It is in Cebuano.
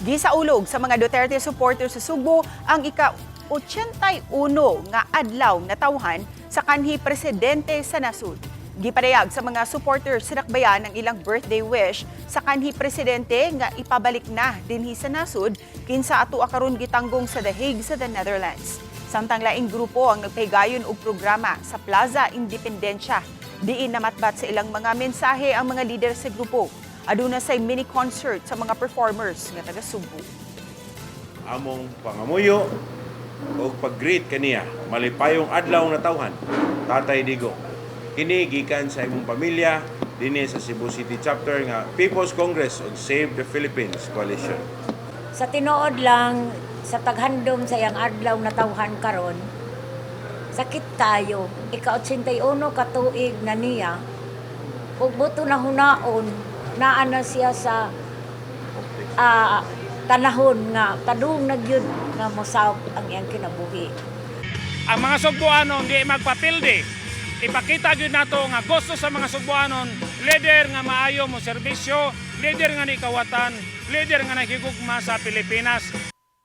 Gisaulog sa mga Duterte supporters sa Sugbo ang ika-81 nga adlaw na tawhan sa kanhi presidente sa nasud. Gipadayag sa mga supporters sa dakbayan ang ilang birthday wish sa kanhi presidente nga ipabalik na dinhi sa nasud, kinsa ato karon gitanggong sa The Hague sa the Netherlands. Samtang laing grupo ang nagpahigayon og programa sa Plaza Independencia. Diin namatbat sa ilang mga mensahe ang mga lider sa grupo. Aduna say mini concert sa mga performers nga taga Sugbo. Among pangamuyo og pag-greet kaniya, malipayong adlaw na tawhan, Tatay Digong. Kini gikan sa imong pamilya dinhi sa Cebu City Chapter nga People's Congress ug Save the Philippines Coalition. Sa tinuod lang, sa taghandom sa iyang adlaw na tawhan karon, sakit kayo. Ika-81 ka tuig na niya. Ug buto na hunaon, naa na siya sa tanahon nga tadung na gyud nga mosawp ang iyang kinabuhi. Ang mga Sugbuanon di magpapildi. Ipakita gyud nato nga gusto sa mga Sugbuanon leader nga maayo mo serbisyo, leader nga nikawatan, leader nga nakigugma sa Pilipinas.